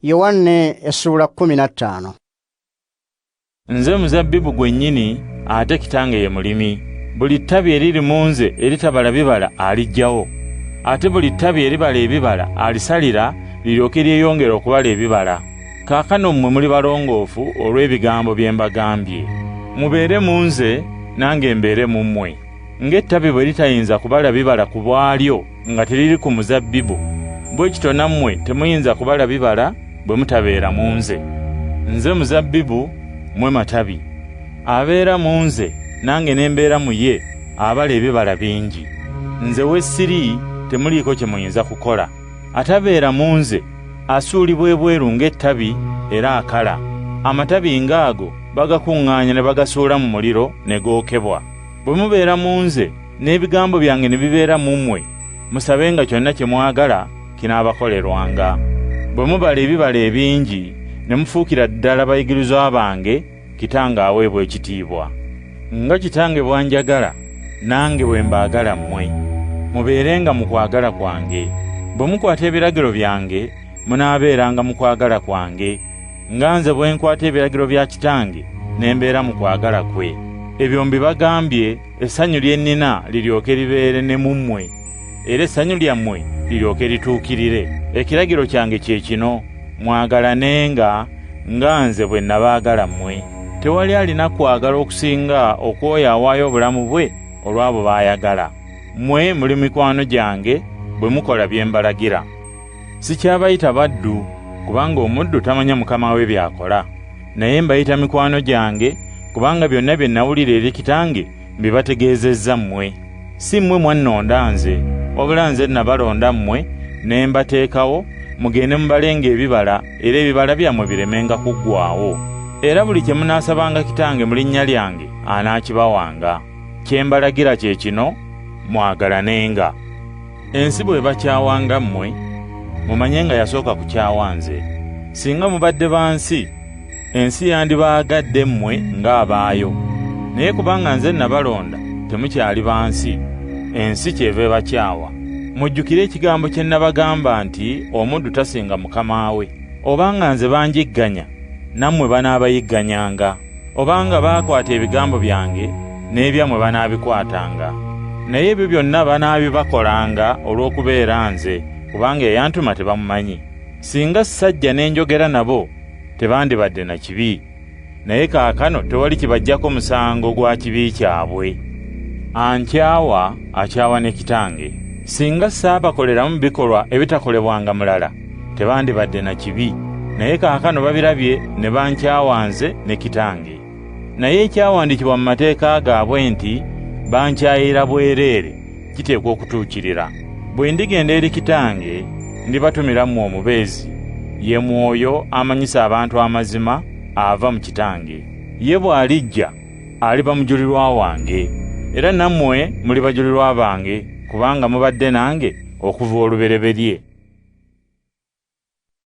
Yowanne essuula 15. Nze muzabbibu gwennyini, ate Kitange ye mulimi. Buli ttabi eriri mu nze eritabala bibala aliggyawo, ate buli ttabi eribala ebibala alisalira liryoke lyeyongere okubala ebibala. Kaakano mmwe muli balongoofu olw'ebigambo bye mbagambye. Mubeere mu nze, nange mbeere mu mmwe. Ng'ettabi bwe litayinza kubala bibala ku bwalyo nga teriri ku muzabbibu, bwe kityo nammwe temuyinza kubala bibala bwe mutabeera mu nze. Nze muzabbibu, mmwe matabi. Abeera mu nze, nange ne mbeera mu ye, abala ebibala bingi. Nze we siri temuliiko kye muyinza kukola. Atabeera mu nze asuulibwa ebweru ng'ettabi era akala. Amatabi ng'ago bagakuŋŋaanya ne bagasuula mu muliro ne gookebwa. Bwe mubeera mu nze n'ebigambo byange ne bibeera mu mmwe, musabenga kyonna kye mwagala kinaabakolerwanga. Bwe mubala ebibala ebingi ne mufuukira ddala bayigirizwa bange, Kitange aweebwa ekitiibwa. Nga Kitange bw'anjagala, nange bwe mbaagala mmwe. Mubeerenga mu kwagala kwange. Bwe mukwata ebiragiro byange, munaabeeranga mu kwagala kwange, nga nze bwe nkwata ebiragiro bya Kitange ne mbeera mu kwagala kwe. Ebyo mbibagambye essanyu lye nnina liryoke libeere ne mu mmwe, era essanyu lyammwe liryoke lituukirire. Ekiragiro kyange kye kino, mwagalanenga nga nze bwe nabaagala mmwe. Tewali alina kwagala okusinga okw'oyo awaayo obulamu bwe olw'abo b'ayagala. Mmwe muli mikwano gyange bwe mukola bye mbalagira. Sikyabayita baddu, kubanga omuddu tamanya mukama we by'akola. Naye mbayita mikwano gyange, kubanga byonna bye nawulira eri Kitange mbibategeezezza mmwe. Si mmwe mwannonda nze, wabula nze nabalonda mmwe ne mbateekawo mugende mubalenga ebibala, era ebibala byammwe biremenga kuggwaawo. Era buli kye munaasabanga Kitange mu linnya lyange anaakibawanga. Kye mbalagira kye kino, mwagalanenga. Ensi bw'ebakyawanga mmwe, mumanye nga yasooka kukyawa nze. Singa mubadde ba nsi, ensi yandibaagadde mmwe ng'abaayo. Naye kubanga nze nabalonda, temukyali ba nsi, ensi kyeva ebakyawa. Mujjukire ekigambo kye nabagamba nti omuddu tasinga mukama we. Obanga nze banjigganya, nammwe banaabayigganyanga. Obanga baakwata ebigambo byange, n'ebyammwe banaabikwatanga. Naye ebyo byonna banaabibakolanga olw'okubeera nze, kubanga eyantuma tebamumanyi. Singa ssajja ne njogera nabo, tebandibadde na kibi. Naye kaakano tewali kibaggyako musango gwa kibi kyabwe. Ankyawa akyawa ne Kitange. Singa saabakoleramu bikolwa ebitakolebwanga mulala, tebandibadde na kibi. Naye kaakano babirabye ne bankyawa nze ne Kitange. Naye ekyawandiikibwa mu mateeka gaabwe nti bankyayira bwereere kiteekwa okutuukirira. Bwe ndigenda eri Kitange, ndibatumira mmwe omubeezi, ye Mwoyo amanyisa abantu amazima ava mu Kitange. Ye bw'alijja aliba mujulirwa wange, era nammwe muli bajulirwa bange, kubanga mubadde nange okuva olubereberye.